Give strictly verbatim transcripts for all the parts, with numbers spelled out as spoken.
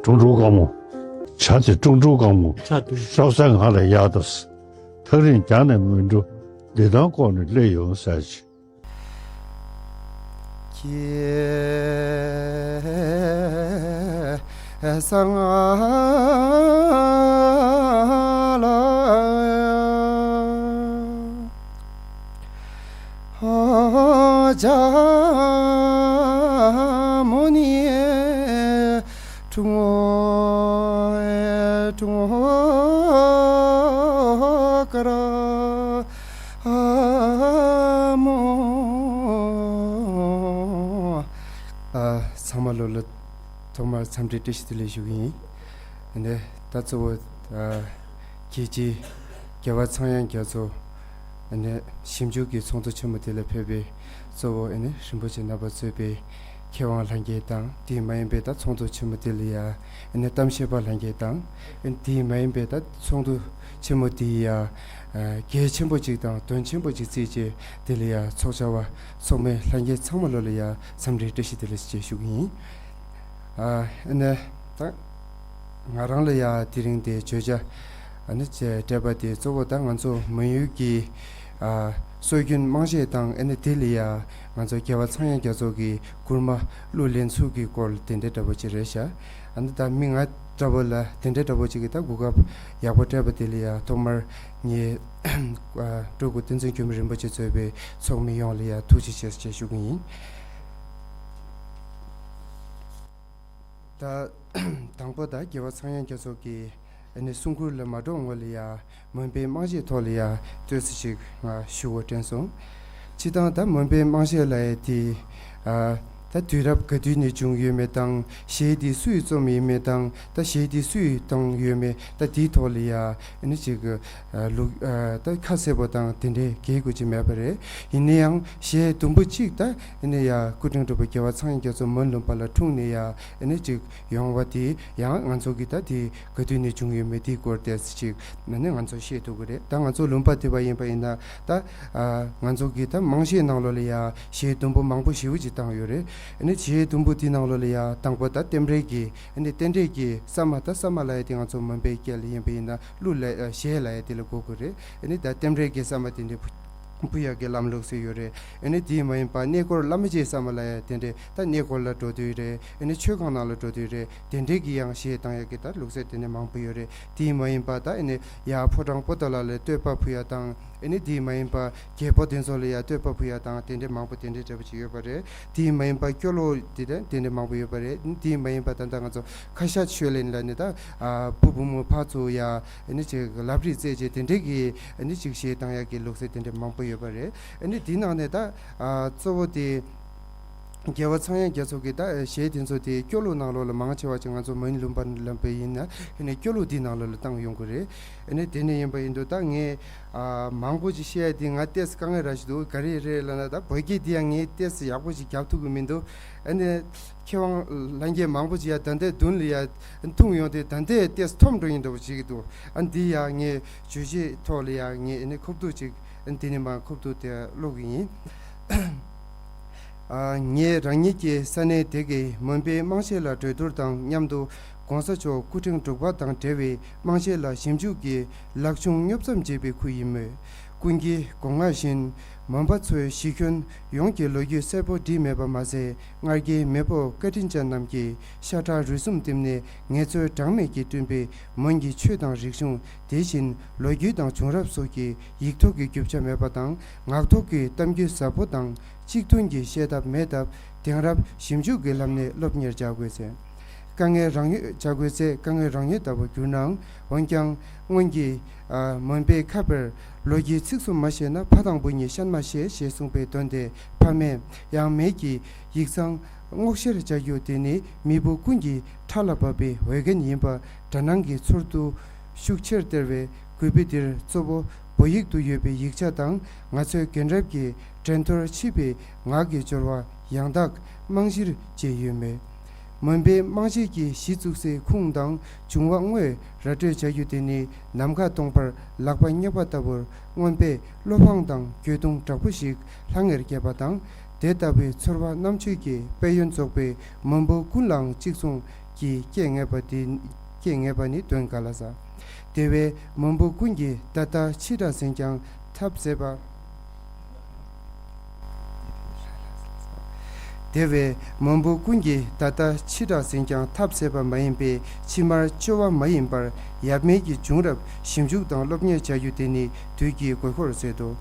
ཀྲུང་ཀྲུང་དཀར་མོ། བྱ་དེ་ཀྲུང་ཀྲུང་དཀར་མོ། བྱ་དེ། ཤོག་ས་ང་ལ་གཡར་དང་། ཐག་རིང་རྒྱང་ནས་མི་འགྲོ། འདི་དང་ལྐོག་ནས་སླེབས་ཡོང་ཟེར་ཅིག་ཁྱེད་ས་ང་ལ་ཨོ་ཇ་མོ་ནི་ཀྲུང་ཨོ་ཀྲུང་ཨོ་ཀ་ར་ཨ་མོ། ཨ། ཚང་མ་ལོ་ལ་ཐོག་མར་འཚམས་འདྲི་བཀྲ་ཤིས་བདེ་ལེགས་ཞུ་གི་ཡིན། ཨ་ནི་ད་གཙོ་བོ་ཨ་རྒྱལ་སྤྱིའི་རྒྱལ་བ་ཚངས་དབྱངས་རྒྱ་མཚོ་ཨ་ནི་ཞིབ་འཇུག་གི་ཚོགས་འདུ་ཆེན་མོ་དེ་ལ་ཕེབས་པའི་གཙོ་བོ་ཨ་ནི་རིན་པོ་ཆེ་རྣམ་པ་གཙོས་པའི་མཁས་དབང་ལྷན་རྒྱས་དང་། དེ་མ་ཡིན་པའི་ད་ཚོགས་འདུ་ཆེན་མོ་དེ་ལ་ཡ་ཨ་ནི་གཏམ་བཤད་པ་ལྷན་རྒྱས་དང་། ཨ་ནི་དེ་མ་ཡིན་པའི་ད་ཚོགས་འདུ་ཆེན་མོ་དེ་ཡ་ཨ་གལ་ཆེན་པོ་ཅིག་དང་དོན་ཆེན་པོ་ཅིག་བརྩིས་བྱས་དེ་ལ་ཡ་ཚོགས་བཅར་བ་ཚོགས་མི་ལྷན་རྒྱས་ཚང་མ་ལོ་ལ་ཡ་འཚམས་འདྲི་བཀྲ་ཤིས་བདེ་ལེགས་ཞེས་ཞུ་གི་ཡིན། ཨ་ཨ་ནི་ད་ང་རང་ལ་ཡ་དེ་རིང་དེ་བརྗོད་བྱ་ཨ་ནི་བཅས་སྤྲད་པ་དེ་གཙོ་བོ་ད་ང་ཚོ་མོན་ཡུལ་གྱི་ཨ་སྲོལ་རྒྱུན་དམངས་གཞས་དང་། ཨ་ནི་དེ་ལ་ཡ་ང་ཚོ་རྒྱལ་བ་ཚངས་དབྱངས་རྒྱ་མཚོ་གི་མགུར་མ་གླུ་ལེན་ཚུལ་གྱི་སྐོར་དེ་འདྲ་འདྲ་པོ་ཅིག་རེད་ཤག་ཨ་ནི་ད་མི་ང་འདྲ་པོ་ལ་དེ་འདྲ་འདྲ་པོ་ཅིག་གི་ད་གོ་སྐབས་ཡག་པོ་སྤྲད་པ་དེ་ལ་ཡ་ཐོག་མར་ངས་ཨ་སྤྲུལ་སྐུ་བསྟན་འཛིན་འགྱུར་མེད་རིན་པོ་ཆེ་གཙོས་པའི་ཚོགས་མི་ཡོངས་ལ་ཡ་ཐུགས་རྗེ་ཆེ་ཞེས་ཞུ་གི་ཡིན། ད་དང་པོ་ད་རྒྱལ་བ་ཚངས་དབྱངས་རྒྱ་མཚོ་གི་ཨ་ནི་གསུང་མགུར་ལ་མ་འགྲོ་སྔོན་ལ་ཡ་མོན་པའི་དམངས་གཞས་ཐོག་ལ་ཡ་ཏོག་ཙམ་ཅིག་ང་ཞུ་དགོས་དྲན་སོང་། སྤྱིར་བཏང་ད་མོན་པའི་དམངས་གཞས་ལབ་ཡ་དེ་ཨ་ད་དུས་རབས་ག་དུས་ནས་བྱུང་ཡོད་མེད་དང་། གཞས་དེ་སུས་རྩོམ་ཡིན་མེད་དང་། ད་གཞས་དེ་སུས་བཏང་ཡོད་མེད་ད་དེའི་ཐོག་ལ་ཡ་ཨ་ནི་ཅིག་ཨ་ལུགས་ཨ་ད་ཁ་གསལ་པོ་དང་དེ་འདྲའི་གལ་དགོས་ཀྱི་མེད་པ་རེད། ཡིན་ན་ཡང་གཞས་དུམ་བུ་གཅིག་ད་ཨ་ནི་ཡ་སྐུ་ཕྲེང་དྲུག་པ་རྒྱལ་བ་ཚངས་དབྱངས་རྒྱ་མཚོ་མོན་ལུང་པ་ལ་འཁྲུངས་ནས་ཡ་ཨ་ནི་ཅིག་ཡོང་བ་དེ་ཡང་ང་ཚོ་གི་ད་དེ་ག་དུས་ནས་བྱུང་ཡོད་མེད་དེའི་སྐོར་ཏོག་ཙམ་ཅིག་ཨ་ནི་ང་ཚོ་ཤེས་ཐུབ་ཀྱི་རེད། ད་ང་ཚོ་ལུང་པ་དེ་པ་ཡིན་པ་ཡིན་ན་ད་ཨ་ང་ཚོ་གི་ད་དམངས་གཞས་ནང་ལོགས་ལ་ཡ་གཞས་དུམ་བུ་མང་པོ་ཞེ་པོ་ཅིག་བཏང་ཡོད་རེད། ཨ་ནི་གཞས་དུམ་བུ་དེའི་ནང་ལོགས་ལ་ཡ་དང་པོ་ད་རྟེན་འབྲེལ་གྱི་ཨ་ནི་རྟེན་འབྲེལ་གྱི་ས་མ། ད་ས་མ་ལབ་ཡ་དེ་ང་ཚོ་མོན་པའི་སྐད་ལ་ཡིན་པ་ཡིན་ན་གླུ་ལ་ཨ་གཞས་ལབ་ཡ་དེ་ལ་གོ་དགོས་རེད། ཨ་ནི་ད་རྟེན་འབྲེལ་གྱི་ས་མ་དེ་འདྲའི་ཕུལ་ཡག་གི་ལམ་ལུགས་སུ་ཡོད་རེད། ཨ་ནི་དེ་མ་ཡིན་པ་གནས་སྐོར་བླ་མ་མཆོད་ས་མ་ལབ་ཡ་དེ་འདྲའི་ད་གནས་སྐོར་ལ་འགྲོ་དུས་རེད། ཨ་ནི་མཆོད་ཁང་ནང་ལ་འགྲོ་དུས་རེད། དེ་འདྲའི་གི་ཡང་གཞས་བཏང་ཡག་གི་ད་ལུགས་སྲོལ་དེ་འདྲ་མང་པོ་ཡོད་རེད། དེ་མ་ཡིན་པ་ད་ཨ་ནི་ཡ་ཕོ་བྲང་པོ་ཏཱ་ལ་ལ་བསྟོད་པ་ཕུལ་ཡ་དང་། ཨ་ནི་དེ་མ་ཡིན་པ་རྒྱལ་པོ་དེ་ཚོ་ལ་ཡ་བསྟོད་པ་ཕུལ་ཡ་དང་དེ་འདྲའི་མང་པོ་དེ་འདྲའི་འདྲ་པོ་ཅིག་ཡོད་པ་རེད། དེ་མ་ཡིན་པ་སྐྱོ་ལོ་དེ་འདྲ་དེ་འདྲའི་མང་པོ་ཡོད་པ་རེད། དེ་མ་ཡིན་པ་ད་ལྟ་ང་ཚོ་ཁ་ཤ་ཆོས་གླིང་ལ་ནི་ད་ཨ་བུ་བུ་མོ་ཕར་ཚུར་ཡ་ཨ་ནི་ཅིག་ལབ་རིས་རྩེད་བྱེད་དེ་འདྲའི་གི་ཨ་ནི་ཅིག་གཞས་བཏང་ཡག་གི་ལུགས་སྲོལ་དེ་འདྲ་མང་པོ་ཡོད་པ་རེད། ཨ་ནི་དེ་ནང་ནས་ད་ཨ་གཙོ་བོ་དེ་རྒྱལ་བ་ཚངས་དབྱངས་རྒྱ་མཚོ་གི་ད་གཞས་དེ་ཚོ་དེ་སྐྱོ་གླུ་ནང་ལོགས་ལ་མང་ཆེ་བ་ཅིག་ང་ཚོ་མོན་ལུང་པ་ལབ་པ་ཡིན་ན་ཨ་ནི་སྐྱོ་གླུ་དེའི་ནང་ལོགས་ལ་བཏང་ཡོང་གི་རེད། ཨ་ནི་དེ་ནས་ཡིན་པ་ཡིན་དུས་ད་ངས་ཨ་མང་པོ་ཅིག་བཤད་ཡ་དེ་ང་ཏོག་ཙམ་དཀའ་ངལ་ར་ཞིག་འདུག་ག་རེ་རེད་ལབ་ན་ད་བོད་སྐད་དེ་ཡང་ངས་ཏོག་ཙམ་ཡག་པོ་ཅིག་རྒྱབ་ཐུབ་ཀྱི་མི་འདུག་ཨ་ནི་མཁས་དབང་ལྷན་རྒྱས་མང་པོ་ཅིག་ཡ་ད་ལྟའི་མདུན་ལ་ཡ་འཐུང་ཡོང་དུས་ད་ལྟའི་ཏོག་ཙམ་འཐོམ་འགྲོ་ཡིན་འདྲ་པོ་བྱེད་ཀྱི་འདུག་ཨ་ནི་འདི་ཡ་ངས་བརྗོད་གཞིའི་ཐོག་ལ་ཡ་ངས་ཨ་ནི་ཁུག་ཐུག་ཅིག་ཨ་ནི་དེ་ནས་མར་ཁུག་ཐུག་དེ་ཀློག་གི་ཡིན། ཨ། ངས་རང་ཉིད་ཀྱི་ས་གནས་དེ་གའི་མོན་པའི་དམངས་གཞས་ལ་གྲོས་བསྡུར་དང་མཉམ་དུ་༸གོང་ས་མཆོག་སྐུ་ཕྲེང་དྲུག་པ་དང་འབྲེལ་བའི་དམངས་གཞས་ལ་ཞིབ་འཇུག་གི་ལག་ཆུང་སྙོབ་མཚམས་བྱས་པའི་ཁུལ་ཡིན་མོད། ཀུན་གྱིས་དགོངས་མངགས་བཞིན་མོན་པ་ཚོའི་གཞིས་ཁྱོན་ཡོངས་ཀྱི་ལོ་རྒྱུས་གསལ་པོ་བྲིས་མེད་པ་མ་ཟད། སྔར་གྱི་མེས་པོ་བཀའ་དྲིན་ཅན་རྣམས་ཀྱིས་ཤ་ཁྲག་རུས་གསུམ་བསྟིམས་ནས་ངལ་རྩོལ་གྲངས་མེད་ཀྱིས་བསྐྲུན་པའི་མོན་གྱི་ཆོས་དང་རིག་གཞུང་། དེ་བཞིན་ལོ་རྒྱུས་དང་བྱུང་རབས་སོགས་ཀྱི་ཡིག་ཐོག་གི་རྒྱུ་ཆ་མེད་པ་དང་། ངག་ཐོག་གི་གཏམ་རྒྱུད་ཟབ་པོ་དང་གཅིག་མཐུན་གྱི་བཤད་ཐབས་མེད་སྟབས། དེང་རབས་ཞིབ་འཇུག་གི་ལམ་ནས་སློབ་གཉེར་བྱ་དགོས་ཚེ། དཀའ་ངལ་རང་ཡོད་བྱ་དགོས་ཚེ་དཀའ་ངལ་རང་ཡོད་ལྟ་བུར་གྱུར་ནའང་། འོན་ཀྱང་སྔོན་གྱི་ཨ་མོན་པའི་ཁ་དཔེར། ལོ་རྒྱུས་ཚིག་གསུམ་མ་ཤེས་ན། ཕ་དང་བུ་གཉིས་ཤན་མ་ཤེས། ཞེས་གསུངས་པའི་དོན་དེ་ཕ་མེས་ཡང་མེས་ཀྱི་ཡིག་ཚང་སྔོག་བཤེར་བྱ་རྒྱུ་དེ་ནི་མི་བུ་ཀུན་གྱི་ཕྲག་ལ་བབས་པའི་འོས་འགན་ཡིན་པ་དགྲ་སྣང་གི་ཚུལ་དུ་ཤུགས་ཆེར་སྟེར་བས། གུས་པས་འདིར་གཙོ་བོ་བོད་ཡིག་ཏུ་ཡོད་པའི་ཡིག་ཆ་དང་། ང་ཚོའི་རྒན་རབས་ཀྱི་འགྲན་ཐོར་ཕྱིས་པའི་ངག་གི་སྦྱོར་བ་ཡང་དག་རྨང་གཞིར་བཅས་ཡོད་མོད། མོན་པའི་དམངས་གཞས་ཀྱི་གཞི་བཙུགས་སའི་ཁུངས་དང་འབྱུང་བ་དངོས་ར་སྤྲོད་བྱ་རྒྱུ་དེ་ནི་ནམ་མཁའ་སྟོང་པར་ལག་པ་བསྙབས་པ་ལྟ་བུར་མངོན་པས་བློ་ཕངས་དང་འགྱོད་གདུང་དྲག་པོ་ཞིག་ལྷང་ངེར་སྐྱེས་པ་དང་། དེ་ལྟ་བུའི་ཚོར་བ་རྣམ་དཔྱོད་ཀྱི་དཔལ་ཡོན་རྫོགས་པའི་མོན་བུ་ཀུན་ལའང་གཅིག་མཚུངས་ ཀྱིས་སྐྱེ་ངེས་པ་དེ། སྐྱེ་ངེས་པ་ནི་དོན་ག་ལ་ཟ། དེ་བས་མང་པོ་ཀུན་གྱིས་ད་ལྟ་ཕྱི་དགྲ་ཟིན་ཀྱང་ཐབས་ཟད་པ། དེ་བས་མང་པོ་ཀུན་གྱིས་ད་ལྟ་ཕྱི་དགྲ་ཟིན་ཀྱང་ཐབས་ཟད་པ་མ་ཡིན་པས་ཕྱི་མར་སྐྱོ་བ་མ་ཡིན་པར་ཡབ་མེས་ཀྱི་བྱུང་རབས་ཞིབ་འཇུག་དང་སློབ་གཉེར་བྱ་རྒྱུ་དེ་ནི་དུས་ཀྱི་དགོས་མཁོར་ཟད་དོ།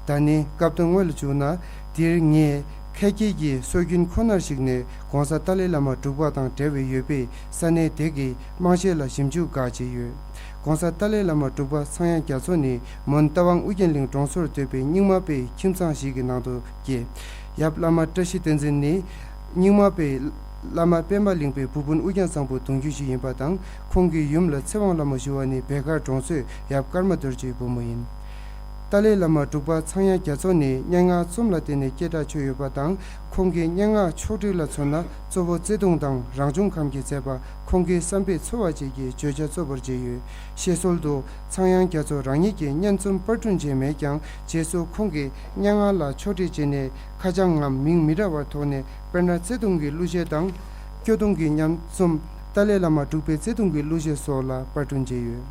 ད་ནི་སྐབས་དང་དངོས་ལ་བཅུག་ན། འདིར་ངས་ཁ་སྐད་ཀྱི་སྲོལ་རྒྱུན་ཁོ་ནར་གཞིགས་ནས་༸གོང་ས་ཏཱ་ལའི་བླ་མ་འབྲུག་པ་དང་འབྲེལ་བའི་ཡོད་པའི་ས་གནས་དེ་གའི་དམངས་གཞས་ལ་ཞིབ་འཇུག་འགའ་བྱས་ཡོད། ༸གོང་ས་ཏཱ་ལའི་བླ་མ་འབྲུག་པ་ཚངས་དབྱངས་རྒྱ་མཚོ་ནི་མོན་རྟ་དབང་ཨུ་རྒྱན་གླིང་གྲོང་ཚོར་སྡོད་པའི་རྙིང་མ་པའི་ཁྱིམ་ཚང་ཞིག་གི་ནང་དུ་སྐྱེས། ཡབ་བླ་མ་བཀྲ་ཤིས་བསྟན་འཛིན་ནི་རྙིང་མ་པའི་བླ་མ་པདྨ་གླིང་པའི་བུ་སྤུན་ཨུ་རྒྱན་བཟང་པོ་གདུང་རྒྱུད་ཅིག་ཡིན་པ་དང་། ཁོང་གི་ཡུམ་ལ་ཚེ་དབང་བླ་མ་ཞུ་བ་ནི་བེ་དཀར་གྲོང་ཚོའི་ཡབ་ཀརྨ་རྡོ་རྗེའི་བུ་མོ་ཡིན། ཏཱ་ལའི་བླ་མ་འབྲུག་པ་ཚངས་དབྱངས་རྒྱ་མཚོ་ནི་སྙན་ངག་རྩོམ་ལ་བརྟེན་ནས་སྐད་གྲགས་ཆོད་ཡོད་པ་དང་། ཁོང་གི་སྙན་ངག་ཕྱོགས་བསྒྲིགས་ལ་མཚོན་ན། གཙོ་བོ་བརྩེ་དུང་དང་རང་བྱུང་ཁམས་ཀྱི་མཛད་པ། ཁོང་གི་བསམ་པའི་ཚོར་བ་བཅས་ཀྱི་བརྗོད་བྱ་གཙོ་བོར་བྱས་ཡོད། བཤད་སྲོལ་དུ། ཚངས་དབྱངས་རྒྱ་མཚོ་རང་ཉིད་ཀྱིས་སྙན་རྩོམ་པར་སྐྲུན་བྱས་མེད་ཀྱང་། རྗེས་སུ་ཁོང་གིས་སྙན་ངག་ལ་ཕྱོགས་བསྒྲིགས་བྱས་ནས་ཁ་བྱང་ངམ་མིང་མི་འདྲ་བར་ཐོགས་ནས། དཔེར་ན། བརྩེ་དུང་གི་གླུ་གཞས་དང་། སྐྱོ་གདུང་གི་སྙན་རྩོམ། ཏཱ་ལའི་བླ་མ་འབྲུག་པའི་བརྩེ་དུང་གི་གླུ་གཞས་སོགས་ལ་པར་སྐྲུན་བྱས་ཡོད།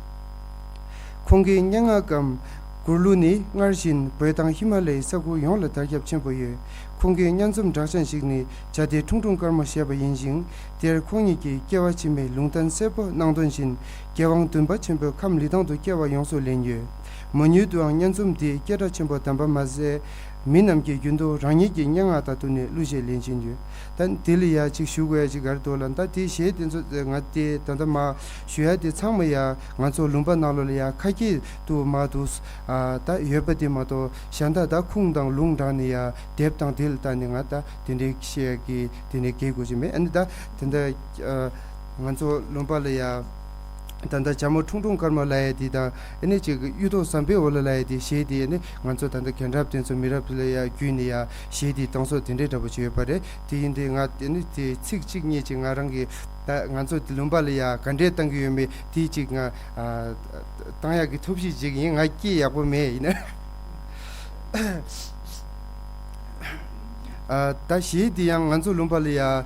ཁོང་གི་སྙན་ངག་གམ་མགུར་གླུ་ནི་སྔར་བཞིན་བོད་དང་ཧི་མ་ལ་ཡའི་ས་ཁུལ་ཡོངས་ལ་དར་ཁྱབ་ཆེན་པོ་ཡོད། ཁོང་གི་སྙན་རྩོམ་གྲགས་ཅན་ཞིག་ནི་བྱ་དེ་ཁྲུང་ཁྲུང་དཀར་མོ་ཞེས་པ་ཡིན་ཞིང་། དེར་ཁོང་ཉིད་ཀྱིས་སྐྱེ་བ་ཕྱི་མའི་ལུང་བསྟན་གསལ་པོ་གནང་དོན་བཞིན། རྒྱལ་དབང་བདུན་པ་ཆེན་པོས་ཁམས་ལི་ཐང་དུ་སྐྱེ་བ་ཡོངས་སུ་ལེན་ཡོད། མ་དངུལ་དུའང་སྙན་རྩོམ་འདི་སྐད་གྲགས་ཆེན་པོ་ལྡན་པ་མ་ཟད། མི་རྣམས་ཀྱིས་རྒྱུན་དུ་རང་ཉིད་ཀྱི་སྙན་ངག་དང་བསྟུན་ནས་གླུ་གཞས་ལེན་བཞིན་ཡོད། ད་འདི་ལ་ཡ་གཅིག་ཞུ་དགོས་ཡ་གཅིག་ག་རེ་འདུག་ལབ་ན། ད་དེའི་གཞས་དེ་ཚོ་ང་དེ་ད་ལྟ་མ་ཞུ་ཡ་དེ་ཚང་མ་ཡ་ང་ཚོ་ལུང་པ་ནང་ལོགས་ལ་ཡ་ཁ་སྐད་དུ་མ་འདུག་ཨ། ད་ཡོད་པ་དེ་མ་གཏོགས་གཞན་དག་ད་ཁུངས་དང་ལུང་དྲངས་ནས་ཡ་དེབ་དང་དེ་ལ་བལྟས་ནས་ང་ད་དེ་འདྲའི་བཤད་ཀྱི་དེ་འདྲའི་གེ་དགོས་ཀྱི་མེད། ཨ་ནི་ད་དེ་འདྲ་ཨ། ང་ཚོ་ལུང་པ་ལ་ཡ། ད་ལྟ་བྱ་མོ་ཁྲུང་ཁྲུང་དཀར་མོ་ལབ་ཡ་དེ་དང་། ཨ་ནི་ཅིག་གཡུ་ཐོག་ཟམ་པའི་འོག་ལ་ལབ་ཡ་དེ། གཞས་དེ་ཨ་ནི་ང་ཚོ་ད་ལྟ་རྒན་རབས་དེ་ཚོ་མི་རབས་ལ་ཡ་བརྒྱུད་ནས་ཡ་གཞས་དེ་བཏང་སྲོལ་དེ་འདྲའི་འདྲ་པོ་ཅིག་ཡོད་པ་རེད། དེ་ཡིན་དུས་ང་ཨ་ནི་དེ་ཚིག་གཅིག་གཉིས་ཅིག་ང་རང་གི་ད་ང་ཚོ་དེ་ལུང་པ་ལ་ཡ་ག་འདྲས་བཏང་གི་ཡོད་མེད་དེ་ཅིག་ང་ཨ། བཏང་ཡག་གི་ཐབས་ཤེས་ཅིག་ཡིན། ང་སྐད་ཡག་པོ་མེད་ཡིན་ན། ཨ། ད་གཞས་འདི་ཡང་ང་ཚོ་ལུང་པ་ལ་ཡ། ཨ།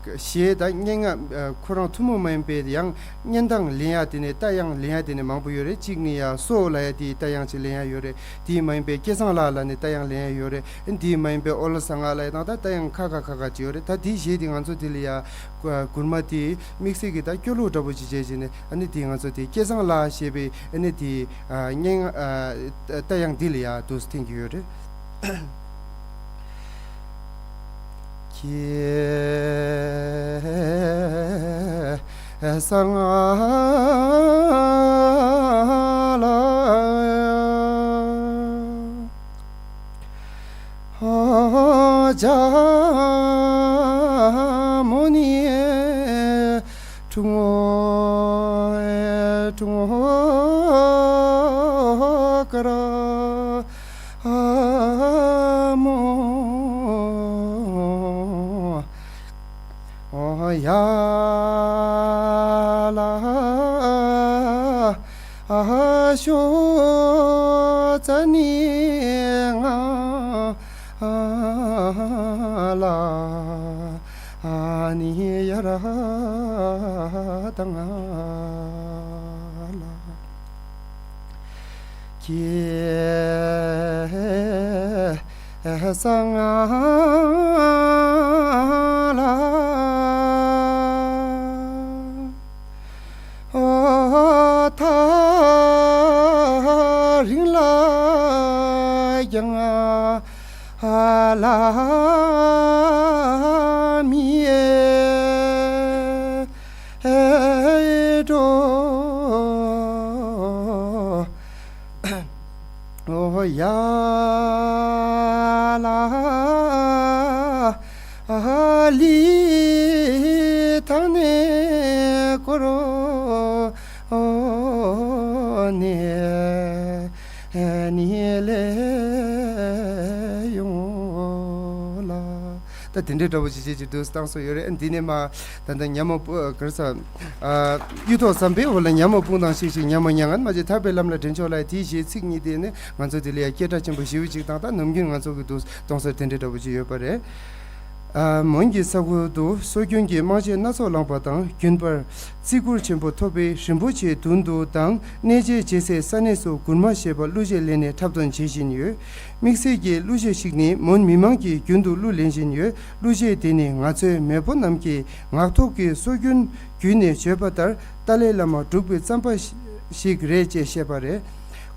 གཞས་ད་སྙན་ངག་ཨ། ཁོ་རང་ཐུན་མོང་མ་ཡིན་པའི་ཡང་སྙན་དང་ལེན་ཡ་དེ་ནས་རྟ་དབྱངས་ལེན་ཡ་དེ་ནས་མང་པོ་ཡོད་རེད། གཅིག་ནི་ཡ་སོ་ལབ་ཡ་དེའི་རྟ་དབྱངས་ཅིག་ལེན་ཡ་ཡོད་རེད། དེ་མ་ཡིན་པའི་སྐལ་བཟང་ལགས་ལབ་ནས་རྟ་དབྱངས་ལེན་ཡ་ཡོད་རེད། དེ་མ་ཡིན་པའི་ཨོ་ལོ་ཟངས་ལགས་ཡ་དང་ད་རྟ་དབྱངས་ཁ་ཁ་ཁ་ཁ་ཅིག་ཡོད་རེད། ད་དེའི་གཞས་དེ་ང་ཚོ་དེ་ལ་ཡ་མགུར་མ་དེ་དམིགས་བསལ་གྱི་ད་སྐྱོ་གླུ་འདྲ་པོ་ཅིག་བྱས་བྱས་ནས། ཨ་ནི་དེ་ང་ཚོ་དེ་སྐལ་བཟང་ལགས་ཞེས་པའི་ཨ་ནི་དེ་ཨ། སྙན་ཨ། རྟ་དབྱངས་འདི་ལ་ཡ་དུ་འཐེན་གྱི་ཡོད་རེད། སྐལ་བཟང་ལགས། ཨོ་བྱ་མོ་ནི་ཁྲུང་ཁྲུང་དཀར་མོ་ཡ་ལ་ཤོ་ཙ་ནི་ང་ལ་ནི་ཡ་ར་ད་ང་ལ། སྐལ་བཟང་ལགས། ཨོ་ཐག་རིང་ལ་ཡང་ལ་མི་འགྲོ། ཨོ་ཡ་ལ་ལི་ཐང་ནས་སྐོར་ནས་ནི་ལེ་ཡོང་ལ། ད་དེ་འདྲའི་འདྲ་པོ་ཅིག་བྱེད་ཀྱི་འདུག་བཏང་སྲོལ་ཡོད་རེད། འདི་ནས་མ་ད་ལྟ་ཉ་མོ་སྤུ་ག་རེ་ཟ། ཨ། གཡུ་ཐོག་ཟམ་པའི་འོག་ལ་ཉ་མོ་སྤུངས་དང་ཤིག་ཤིག་ཉ་མོ་མྱ་ངན་མ་བྱེད། ཐར་པའི་ལམ་ལ་འདྲེན་ཆོག་ལ། དེའི་གཞས་ཚིག་གཉིས་དེ་ནི་ང་ཚོ་དེ་ལ་ཡ་སྐད་གྲགས་ཆེན་པོ་ཞེ་པོ་ཅིག་དང་། ད་ནམ་རྒྱུན་ང་ཚོ་གི་འདུག་གཏོང་སྲོལ་དེ་འདྲའི་འདྲ་པོ་ཅིག་ཡོད་པ་རེད། ཨ། མོན་གྱི་ས་ཁུལ་དུ་སྲོལ་རྒྱུན་གྱི་དམག་ཆས་སྣ་ཚོགས་བླངས་པ་དང་། རྒྱུན་པར་བརྩི་བཀུར་ཆེན་པོ་ཐོབ་པའི་རིན་པོ་ཆེའི་མདུན་དུ་དང་། གནས་མཇལ་བྱེད་སའི་ས་གནས་སུ་མགུར་མ་ཞེས་པ་གླུ་གཞས་ལེན་ནས་འཁྲབ་སྟོན་བྱེད་བཞིན་ཡོད། དམིགས་བསལ་གྱི་གླུ་གཞས་ཤིག་ནི་མོན་མི་མང་གིས་རྒྱུན་དུ་གླུ་ལེན་བཞིན་ཡོད། གླུ་གཞས་དེ་ནི་ང་ཚོའི་མེས་པོ་རྣམས་ཀྱིས་ངག་ཐོག་གི་སྲོལ་རྒྱུན་བརྒྱུད་ནས་བརྗོད་པ་ལྟར། ཏཱ་ལའི་བླ་མ་འབྲུག་པའི་རྩོམ་པ་ཞིག་རེད་ཅེས་བཤད་པ་རེད།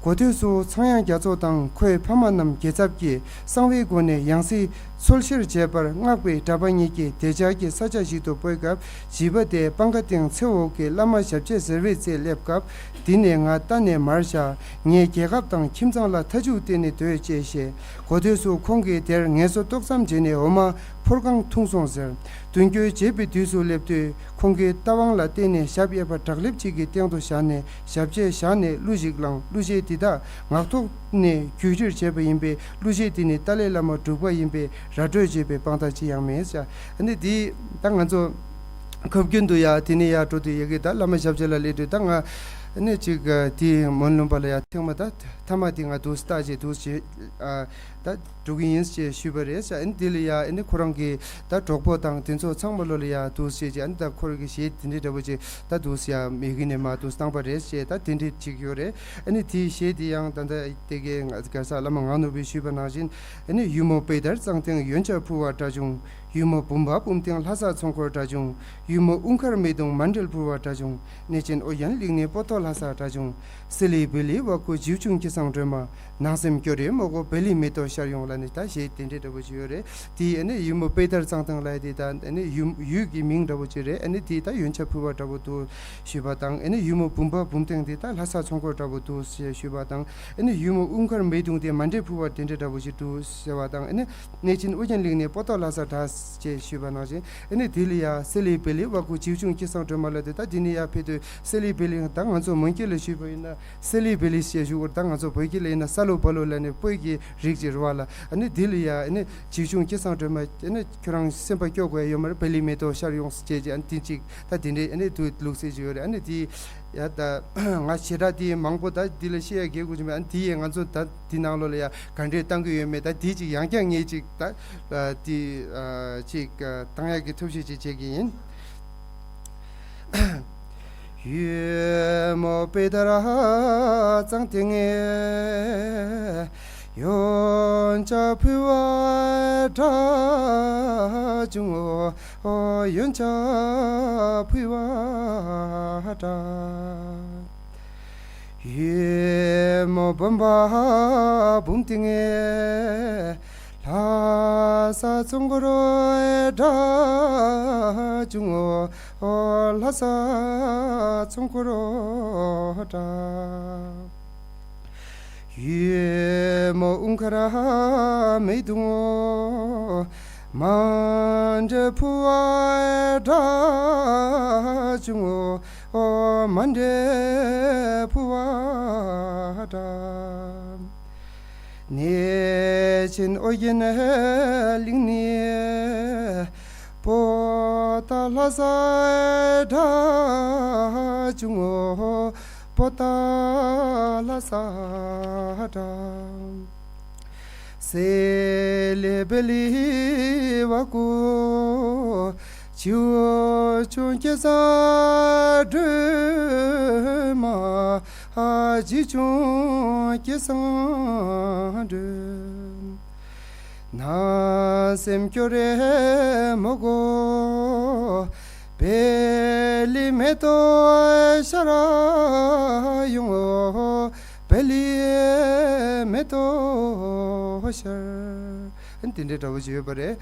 གོ་ཐོས་སུ་ཚངས་དབྱངས་རྒྱ་མཚོ་དང་ཁོའི་ཕ་མ་རྣམས་རྒྱལ་ཚབ་ཀྱིས་གསང་བའི་སྒོ་ནས་ཡང་སྲིད་འཚོལ་བཤེར་བྱས་པར་སྔགས་པའི་གྲྭ་པ་གཉིས་ཀྱིས་དེ་ཅག་གི་ས་ཆ་ཞིག་ཏུ་སྤོས་སྐབས། བྱིས་པ་དེས་སྤང་ཁ་སྟེང་ཚེ་འོག་གི་བླ་མ་ཞབས་རྗེས་ཟེར་བའི་རྩེ་སླེབས་སྐབས། འདི་ནས་ང་རྟ་ནས་མར་བཞག་ངའི་རྒྱལ་ཁབ་དང་ཁྱིམ་ཚང་ལ་མཐའ་མཇུག་བསྟན་ནས་སྡོད་ཅེས་བཤད། གོ་ཐོས་སུ་ཁོང་གིས་དེར་ངལ་གསོ་ཏོག་ཙམ་བྱས་ནས་འོ་མ་ཕོར་གང་འཐུང་སོང་ཟེར། མདུན་སྐྱོད་བྱེད་པའི་དུས་སུ་སླེབས་དུས། ཁོང་གིས་རྟ་དབང་ལ་བརྟེན་ནས་ཞབས་གཡས་པ་བྲག་ལེབ་ཅིག་གི་སྟེང་དུ་བཞག་ནས་ཞབས་རྗེས་བཞག་ནས་གླུ་ཞིག་བླངས། གླུ་གཞས་འདི་དག་ངག་ཐོག་ནས་བརྒྱུད་རིམ་བྱས་པ་ཡིན་པས། གླུ་གཞས་འདི་ནི་ཏཱ་ལའི་བླ་མ་འབྲུག་པ་ཡིན་པའི་ར་སྤྲོད་བྱས་པའི་དཔང་རྟགས་ཅི་ཡང་མེད་ཤག་ཨ་ནི་འདི་ད་ང་ཚོ་ཁབ་རྒྱུན་དུ་ཡ་དེ་ནས་ཡ་འགྲོ་དུས་ཡ་གི་ད་བླ་མ་ཞབས་རྗེས་ལ་སླེབས་དུས། ད་ང་ཨ་ནི་ཅིག་དེ་མོན་ལུང་པ་ལ་ཡ་ཐེངས་མ་ད་ཐ་མ་དེ་ང་འདུག་སྟ་ཅེས་འདུག་ཅེས་ཨ་ད། འགྲོ་གི་ཡིན་ཞེས་ཞུས་པ་རེད་ཤག་ཨ་ནི་དེ་ལ་ཡ་ཨ་ནི་ཁོ་རང་གི་ད་གྲོགས་པོ་དང་དེ་ཚོ་ཚང་མ་ལོ་ལ་ཡ་འདུག་ཅེས་ཀྱི་ཨ་ནི་ད་ཁོ་རང་གི་གཞས་དེ་འདྲའི་འདྲ་པོ་ཅིག་ད་འདུག་ཡ་མི་གི་ནས་མ་འདུག་བཏང་པ་རེད་ཞེས་ད་དེ་འདྲའི་ཅིག་ཡོད་རེད། ཨ་ནི་དེའི་གཞས་དེ་ཡང་ད་ལྟ་དེ་གའི་ང་ག་ས་བླ་མ་ངག་ནོར་བུས་ཞུས་པ་ནང་བཞིན། ཨ་ནི་ཡུ་མོ་པེ་དར་གཙང་སྟེང་ཡོན་ཆབ་ཕུལ་བ་འདྲ་བྱུང་། ཡུ་མོ་བུམ་པ་བུམ་སྟེང་ལྷ་ས་ཚོང་འཁོར་འདྲ་བྱུང་། ཡུ་མོ་དབུ་མཁར་མེ་དུང་མཎྜལ་ཕུལ་བ་འདྲ་བྱུང་། གནས་ཆེན་ཨོ་རྒྱན་གླིང་ནས་པོ་ཏོ་ལྷ་ས་འདྲ་བྱུང་། སི་ལི་བི་ལི་བ་ཀུ་བྱིའུ་ཆུང་སྐྱིད་སང་སྒྲོལ་མ། ནང་སེམས་སྐྱོ་རེ་མོ་གོ་བེ་ལི་མེ་ཏོག་ཤར་ཡོང་ལ་ནི་ད་གཞས་དེ་འདྲའི་འདྲ་པོ་ཅིག་ཡོད་རེད། དེ་ཨ་ནི་ཡུ་མོ་པེ་དར་གཙང་སྟེང་ལ་དེ་ད་ཨ་ནི་ཡུ་ཡུལ་གྱི་མིང་འདྲ་པོ་ཅིག་རེད། ཨ་ནི་དེ་ད་ཡོན་ཆབ་ཕུལ་བ་འདྲ་པོ་འདུག་ཞུས་པ་དང་། ཨ་ནི་ཡུ་མོ་བུམ་པ་བུམ་སྟེང་དེ་ད་ལྷ་ས་ཚོང་འཁོར་འདྲ་པོ་འདུག་ཞེས་ཞུས་པ་དང་། ཨ་ནི་ཡུ་མོ་དབུ་མཁར་མེ་དུང་དེ་མཎྜལ་ཕུལ་བ་དེ་འདྲའི་འདྲ་པོ་ཅིག་འདུག་ཟེར་བ་དང་། ཨ་ནི་གནས་ཆེན་ཨོ་རྒྱན་གླིང་ནས་པོ་ཏོ་ལྷ་ས་འདྲ་ཅེས་ཞུས་པ་ནང་བཞིན། ཨ་ནི་དེ་ལ་ཡ་སི་ལི་བི་ལི་བ་ཀུ་བྱིའུ་ཆུང་སྐྱིད་སང་སྒྲོལ་མ་ལ་དེ་ད་དེ་ནི་ཡ་ཕེབས་དུས་སི་ལི་བི་ལི་ད་ང་ཚོ་མོན་སྐད་ལ་ཞུས་པ་ཡིན་ན། སི་ལི་བི་ལི་ཞེས་ཞུ་བར་ད་ང་ཚོ་བོད་སྐད་ལ་ཡིན་ན་ས་ལུ་བ་ལུ་ལ་ནི་སྤོས་ཀྱི་རིགས་ཅིག་རེད་བ་ལ། ཨ་ནི་འདི་ལ་ཡ་ཨ་ནི་བྱིའུ་ཆུང་སྐྱིད་སང་སྒྲོལ་མ་ཨ་ནི་ཁྱོད་རང་སེམས་པ་སྐྱོ་དགོས་ཡ་ཡོད་མ་རེད། བེ་ལི་མེ་ཏོག་ཤར་ཡོང་ཟེར་བྱས་ཀྱི་ཨ་ནི་དེ་གཅིག་ད་དེ་འདྲའི་ཨ་ནི་དུ་ལུགས་སྲོལ་ཅིག་ཡོད་རེད། ཨ་ནི་དེ་ཡ་ད་ང་བྱེ་བྲག་དེ་མང་པོ་ད་འདི་ལ་བཤད་ཡ་གལ་དགོས་ཀྱི་མེད། ཨ་ནི་དེ་ཡས་ང་ཚོ་ད་འདི་ནང་ལོགས་ལ་ཡ་ག་འདྲས་བཏང་གི་ཡོད་མེད་ད་དེ་ཅིག་ཡང་བསྐྱར་ངས་ཅིག་ད་དེ་ཅིག་བཏང་ཡ་གི་ཐབས་ཤེས་ཅིག་བྱེད་ཀྱི་ཡིན། ཡུ་མོ་པེ་དར་གཙང་སྟེང་ཡོན་ཆབ་ཕུལ་བ་འདྲ་བྱུང་། ཡོན་ཆབ་ཕུལ་བ་འདྲ། ཡུ་མོ་བུམ་པ་བུམ་སྟེང་ལྷ་ས་ཚོང་འཁོར་འདྲ་བྱུང་། ལྷ་ས་ཚོང་འཁོར་འདྲ། ཡུ་མོ་དབུ་མཁར་མེ་དུང་མཎྜལ་ཕུལ་བ་འདྲ་བྱུང་། མཎྜལ་ཕུལ་བ་འདྲ། གནས་ཆེན་ཨོ་རྒྱན་གླིང་ནས་པོ་ཏ་ལྷ་ས་འདྲ་བྱུང་། པོ་ཏ་ལྷ་ས་འདྲ། སི་ལི་བི་ལི་བ་ཀུ་བྱིའུ་ཆུང་སྐྱིད་སང་སྒྲོལ་མ། བྱིའུ་ཆུང་སྐྱིད་སང་སྒྲོལ། ནང་སེམས་སྐྱོ་རེ་མོ་གོ། བེ་ལི་མེ་ཏོག་ཤར་ཡོང་། བེ་ལི་མེ་ཏོག་ཤར། ཨ་ནི་དེ་འདྲའི་འདྲ་བོ་ཞིག་ཡོད་པ་རེད།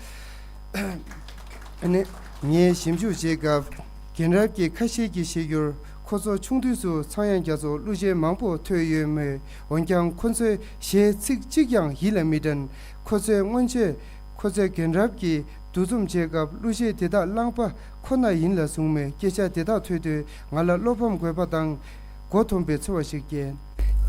ཨ་ནི་ངས་ཞིབ་འཇུག་བྱེད་སྐབས་རྒན་རབས་ཀྱི་ཁ་ཤས་ཀྱིས་བཤད་རྒྱུར། ཁོ་ཚོ་ཆུང་དུས་སུ་ཚངས་དབྱངས་རྒྱ་མཚོ་གླུ་གཞས་མང་པོ་ཐོས་ཡོད་མོད། འོན་ཀྱང་ཁོ་ཚོའི་གཞས་ཚིག་གཅིག་ཀྱང་ཡིད་ལ་མི་དྲན། ཁོ་ཚོས་སྔོན་ཆད་ཁོ་ཚོའི་རྒན་རབས་ཀྱིས་འདུ་འཛོམས་བྱེད་སྐབས་གླུ་གཞས་དེ་དག་བླངས་པ་ཁོ་ན་ཡིན་ལ་བཟུང་མོད། སྐད་ཆ་དེ་དག་ཐོས་དུས་ང་ལ་བློ་ཕམ་དགོས་པ་དང་མགོ་འཐོམས་པའི་ཚོར་བ་ཞིག་སྐྱེས།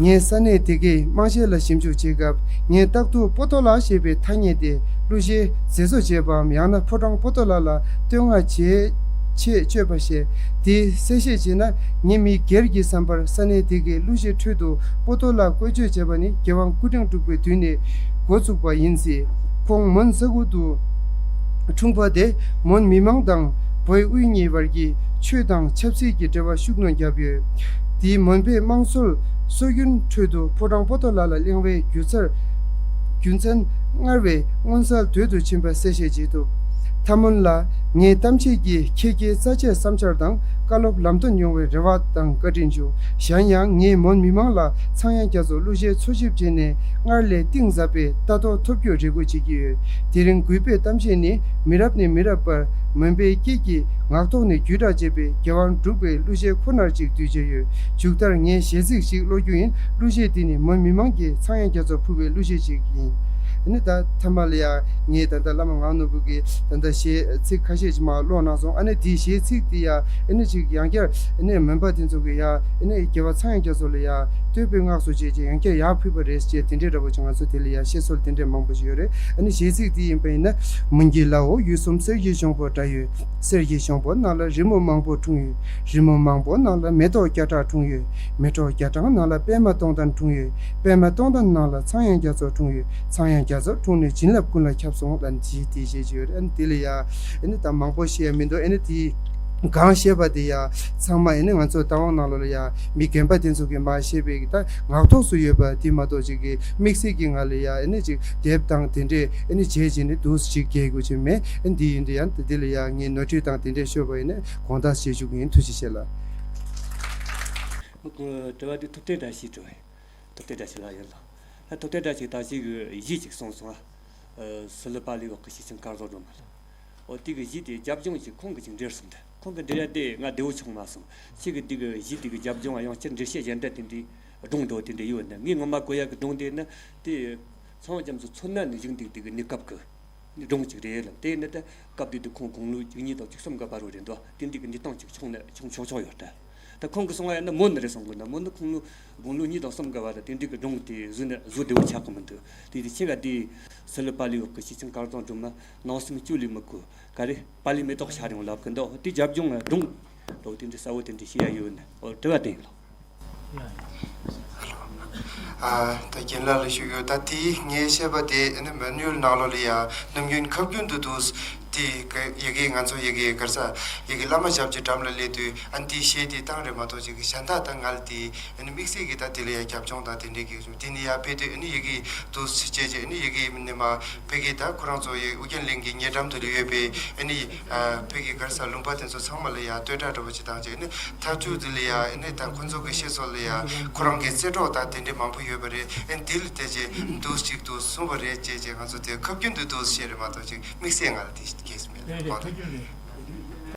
ངས་ས་གནས་དེ་གའི་དམངས་གཞས་ལ་ཞིབ་འཇུག་བྱེད་སྐབས། ངས་རྟག་ཏུ་པོ་ཏོ་ལ་ཞེས་པའི་ཐ་སྙད་དེ་གླུ་གཞས་མཛེས་བཟོ་བྱེད་པའམ། ཡང་ན་ཕོ་བྲང་པོ་ཏོ་ལ་ལ་བསྟོད་བསྔགས་བྱེད་ཆེད་སྤྱོད་པ་ཞེས། དེ་གསལ་བཤད་བྱས་ན། ངེད་མི་སྒེར་གྱི་བསམ་པར་ས་གནས་དེ་གའི་གླུ་གཞས་ཁྲོད་དུ་པོ་ཏོ་ལ་བཀོལ་སྤྱོད་བྱས་པ་ནི་རྒྱལ་དབང་སྐུ་ཕྲེང་དྲུག་པའི་དུས་ནས་འགོ་བཙུགས་པ་ཡིན་སྲིད། ཁོང་མོན་ས་ཁུལ་དུ་ འཁྲུངས་པ་དེ་མོན་མི་མང་དང་བོད་དབུས་གཉིས་བར་གྱི་ཆོས་དང་ཆབ་སྲིད་ཀྱི་འབྲེལ་བ་ཤུགས་སྣོན་བརྒྱབ་ཡོད། དེའི་མོན་པའི་དམངས་སྲོལ་སྲོལ་རྒྱུན་ཁྲོད་དུ་ཕོ་བྲང་པོ་ཏོ་ལ་ལ་གླེང་བའི་སྒྱུ་རྩལ་རྒྱུ་མཚན་སྔར་བས་མངོན་གསལ་དོད་དུ་ཕྱིན་པ་གསལ་བཤད་བྱེད་ཐུབ། ཐ་མོན་ལ་ངས་གཏམ་བཤད་ཀྱི་ཁྱེད་ཀྱི་རྩ་ཆེ་བསམ་འཆར་དང་བཀའ་སློབ་ལམ་སྟོན་ཡོང་བའི་རེ་བ་དང་བཀའ་དྲིན་ཞུ། གཞན་ཡང་ངས་མོན་མི་མང་ལ་ཚངས་དབྱངས་རྒྱ་མཚོ་གླུ་གཞས་འཚོལ་ཞིབ་བྱས་ནས་སྔར་ལས་གཏིང་ཟབ་པའི་ལྟ་རྟོག་ཐོབ་རྒྱུར་རེ་སྒུག་བྱེད་ཀྱི་ཡོད། དེ་རིང་གུས་པས་གཏམ་བཤད་ནི་མི་རབས་ནས་མི་རབས་བར་མོན་པའི་སྐད་ཀྱི་ངག་ཐོག་ནས་བརྒྱུད་བསྒྲགས་བྱས་པའི་རྒྱལ་བ་འབྲུག་པའི་གླུ་གཞས་ཁོ་ནར་ཅིག་བསྡུས་བྱས་ཡོད། མཇུག་མཐར་ངས་གཞས་ཚིག་ཞིག་ཀློག་རྒྱུ་ཡིན། གླུ་གཞས་འདི་ནི་མོན་མི་མང་གིས་ཚངས་དབྱངས་རྒྱ་མཚོར་ཕུལ་བའི་གླུ་གཞས་ཅིག་ཡིན། ཨ་ནི་ད་མཐའ་མ་ལ་ཡ་ངས་ད་ལྟ་བླ་མ་ངག་ནོར་བུ་གིས་ད་ལྟ་གཞས་ཚིག་ཁ་ཤས་ཅིག་མར་ཀློག་གནང་སོང་། ཨ་ནི་དེའི་གཞས་ཚིག་དེ་ཡ་ཨ་ནི་ཅིག་ཡང་བསྐྱར་ཨ་ནི་མོན་པ་དེ་ཚོ་གི་ཡ་ཨ་ནི་རྒྱལ་བ་ཚངས་དབྱངས་རྒྱ་མཚོ་ལ་ཡ་བསྟོད་པའི་སྔགས་སུ་བྱས་ཀྱི་ཡང་བསྐྱར་ཡར་ཕུལ་བ་རེད་ཅེས་དེ་འདྲའི་འདྲ་པོ་ཅིག་ང་ཚོ་དེ་ལ་ཡ་བཤད་སྲོལ་དེ་འདྲའི་མང་པོ་ཞིག་ཡོད་རེད། ཨ་ནི་གཞས་ཚིག་དེ་ཡིན་པ་ཡིན་ན། མོན་གྱི་ལ་འོག་ཡུལ་གསུམ་གསེར་གྱི་གཞོང་པོ་འདྲ་ཡོད། གསེར་གྱི་གཞོང་པོ་ནང་ལ་རི་མོ་མང་པོ་འཁྲུངས་ཡོད། རི་མོ་མང་པོ་ནང་ལ་མེ་ཏོག་བརྒྱ་ཕྲག་འཁྲུངས་ཡོད། མེ་ཏོག་བརྒྱ་ཕྲག་ནང་ལ་པད་མ་སྟོང་ཕྲག་འཁྲུངས་ཡོད། པད་མ་སྟོང་ཕྲག་ནང་ལ་ཚངས་དབྱངས་རྒྱ་མཚོ་འཁྲུངས་ཡོད། ཚངས་དབྱངས་རྒྱ་མཚོ་འཁྲུངས་ནས་བྱིན་རླབས་ཀུན་ལ་ཁྱབ་སོང་ལབ་ནས་དེ་བཤད་ཀྱི་ཡོད་རེད། ཨ་ནི་དེ་ལ་ཡ་ཨ་ནི་ད་མང་པོ་བཤད་ཡ་མི་འདུག་ཨ་ནི་དེ་གང་བཤད་པ་དེ་ཡ་ཚང་མ་ཨ་ནི་ང་ཚོ་བརྟན་དབང་ནང་ལོགས་ལ་ཡ་མི་རྒན་པ་དེ་ཚོ་གིས་མར་བཤད་པའི་ད་ངག་ཐོག་སུ་ཡོད་པ་དེ་མ་གཏོགས་ཅིག་གི་དམིགས་བསལ་གྱི་ང་ལ་ཡ་ཨ་ནི་ཅིག་དེབ་དང་དེ་འདྲས་ཨ་ནི་བྱས་བྱས་ནས་འདུག་ཅིག་རྒྱལ་དགོས་ཀྱི་མེད། ཨ་ནི་དེ་ཡིན་དུས་ཡང་དེ་ལ་ཡ་ངས་ནོར་འཁྲུལ་དང་དེ་འདྲས་ཤོར་བ་ཡིན་ན་དགོངས་དག་བཞེས་ཞུ་གི་ཡིན། ཐུགས་རྗེ་ཆེ་ལགས། དྲི་བ་འདི་ཐུབ་བསྟན་བཀྲ་ཤིས་དྲི་བ་ཡིན། ཐུབ་བསྟན་བཀྲ་ཤིས་ལགས་ཡིན་ལགས། ད་ཐུབ་བསྟན་བཀྲ་ཤིས་ད་ཅིག་གཞས་ཅིག་གསུངས་སོང་ཨ། སི་ལུ་པ་ལི་འོག་གི་ཤེས་ཅན་སྐལ་བཟང་སྒྲོལ་མ་ལགས། འོ་དེ་གི་གཞས་དེ་རྒྱབ་ལྗོངས་ཀྱི་ཁོང་གིས་ཅིག་འགྲེལ་སོང་། ད་ཁོང་གིས་འགྲེལ་ཡ་དེ་ང་བདེ་བོ་ཆགས་མ་སོང་། ཁྱེད་ཀྱི་དེ་གི་གཞས་དེ་གི་རྒྱབ་ལྗོངས་ཡང་སྤྱིར་འགྲེལ་བཤད་གཞན་དག་དེ་འདྲའི་སྒྲུང་འདྲ་བོ་དེ་འདྲ་ཡོད་ན། ངས་ངོ་མ་གོ་ཡ་གི་སྒྲུང་དེ་ནི་དེ་ཚངས་དབྱངས་རྒྱ་མཚོ་མཚོ་ནང་ནས་བཞུགས་འདུག་དེ་གི་གནས་སྐབས་ཀྱི་སྒྲུང་ཅིག་རེད་ལ། དེ་ནི་ད་སྐབས་དེ་དུས་ཁོང་དགུང་ལོ་བཅུ་གཉིས་དང་བཅུ་གསུམ་གི་བར་རོ་རེད་འདུག་དེ་འདྲའི་གི་གནས་སྟངས་ཅིག་བྱུང་ན་བྱུང་ཆོག་ཆོག་ཡོད་ད། ད་ཁོང་གིས་གསུང་བ་ཡིན་ན་མོན་ནི་རེད་གསུང་གི་འདུག་མོན་ནི་ཁོང་ལོ་དགུང་ལོ་གཉིས་དང་གསུམ་གི་བར་ལ་དེ་འདྲའི་གི་སྒྲུང་དེ་བཟོས་ན་བཟོ་བདེ་བོ་ཆགས་གི་མི་འདུག་དེ་དུས་ཁྱེད་ཀ་དེ་སི་ལུ་པ་ལི་འོག་གི་ཤེས་ཅན་སྐལ་བཟང་སྒྲོལ་མ་ནང་སེམས་བཅོལ་ལེ་མི་དགོས་ག་རེ་པ་ལི་མེ་ཏོག་ཤར་ཡོང་ལབ་གི་འདུག་དེ་རྒྱབ་ལྗོངས་ལ་སྒྲུང་འདྲ་བོ་དེ་འདྲའི་གསལ་བོ་དེ་འདྲའི་བཤད་ཡ་ཡོད་ན། འོ་དྲི་བ་དེ་ཡིན་ལགས། ཨ། ད་རྒན་ལགས་ལ་ཞུ་རྒྱུ། ད་དེ་ངས་བཤད་པ་དེ་ཨ་ནི་མོན་ཡུལ་ནང་ལོགས་ལ་ཡ་ནམ་རྒྱུན་ཁ་རྒྱུན་དུ་འདུག་དེ་ག་ཡ་གི་ང་ཚོ་ཡ་གི་ག་རེ་ཟ་ཡ་གི་བླ་མ་ཞབས་ཀྱི་འགྲམ་ལ་སླེབས་དུས་ཨ་ནི་དེ་གཞས་དེ་བཏང་རེད་མ་གཏོགས་ཅིག་གི་གཞན་དག་ད་ང་ལ་དེ་ཨ་ནི་དམིགས་བསལ་གྱི་ད་དེ་ལ་ཡ་རྒྱབ་ལྗོངས་དང་དེ་འདྲའི་གི་དེ་ནི་ཡ་ཕེབས་དུས་ཨ་ནི་ཡ་གི་འདུག་སེ་བྱས་བྱས་ཨ་ནི་ཡ་གི་ནི་མ་ཕ་གི་ད་ཁོ་རང་ཚོ་ཡ་ཨུ་རྒྱན་གླིང་གི་ཉེ་འགྲམ་དུ་ཡོད་པའི་ཨ་ནི་ཨ་ཕ་གི་ག་རེ་ཟ་ལུང་པ་དེ་ཚོ་ཚང་མ་ལ་ཡ་བསྟོད་གྲགས་འདྲ་བོ་ཅིག་བཏང་བྱས་ཨ་ནི། མཐའ་མཇུག་དེ་ལ་ཡ་ཨ་ནི་ད་ཁོ་ཚོ་གི་བཤད་སྲོལ་ལ་ཡ་ཁོ་རང་གི་རྩེད་གྲོགས་དང་དེ་འདྲ་མང་པོ་ཡོད་པ་རེད། ཨ་ནི་དེ་ལ་བལྟས་བྱས་འདུག་ཅིག་འདུག་གསུངས་པ་རེད་ཅེས་བྱས་ང་ཚོ་དེ་ཁ་རྒྱུན་དུ་འདུག་བཤད་རེད་མ་གཏོགས་ཅིག་དམིགས་བསལ་ང་ལ་དེ་སྐྱེས་མེད་རེད་རེད། ཁ་རྒྱུན་རེད།